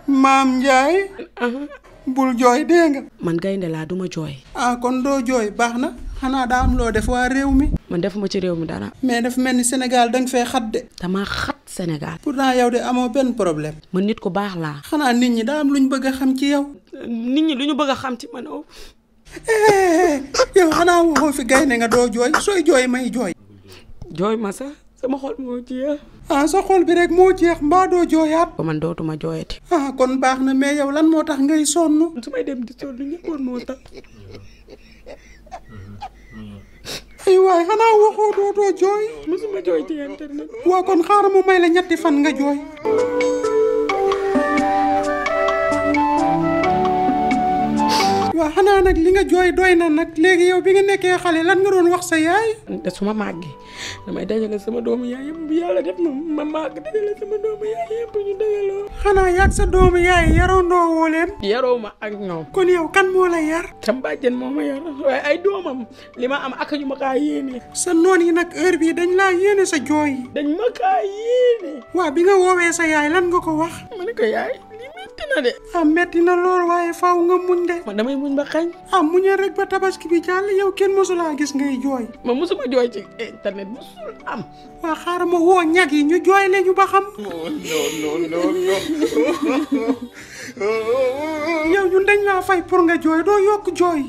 maam Njaay bul jooy dégg nga. man gaynde laa duma jooy. kon doo jooy baax na xanaa daa am loo def waa réew mi. man defuma ci réew mi dara. mais dafa mel ni Sénégal danga fee xat de. dama xat Sénégal. pourtant yow de amoo benn problème. man nit ku baax laa. xanaa nit ñi daa am luñ bëgg a xam ci yow. nit ñi lu ñu bëgg a xam ci man yow xanaa waxoo fi gaynde nga doo jooy sooy jooy may jooy. jooy ma sax sama xol moo jeex. sa xol bi rek moo jeex mbaa doo jooyaat. man dootuma jooyati. kon baax na mais yow lan moo tax ngay sonn. su may dem di sonn ñëppoon moo tax. ay waay xanaa waxoo dootoo jooy. musuma jooy ci internet. waa kon xaaral mu may la 3 fan nga jooy. waaw xanaa nag li nga jooy doy na nag léegi yow bi nga nekkee xale lan nga doon wax sa yaay. te su ma màggee damay dajale sama doomu yaay yëpp bu yàlla def ma màgg dajale sama doomu yaay yëpp ñu dajaloo. xanaa yàgg sa doomu yaay yarandoo woo leen. yaroo ma ak ñoom. kon yow kan moo la yar. sama bàjjen moo ma yar waaye ay doomam li ma am ak ñu ma kaa yéene. sa noon yi nag heure bii dañ laa yéene sa jooy yi. dañ ma kaa yéene. waaw bi nga woowee sa yaay lan nga ko wax. ma ne ko yaay li metti na de. metti na lool waaye faaw nga muñ de. man damay muñ ba xañ. muñal rek ba tabaski bi jàll yow kenn mosulaa gis ngay jooy. ma mosuma jooy ci internet mosul am. waa xaaral ma woo ñag yi ñu jooy le ñu ba xam. non. yow ñun dañ laa fay pour nga jooy doo yokk jooy.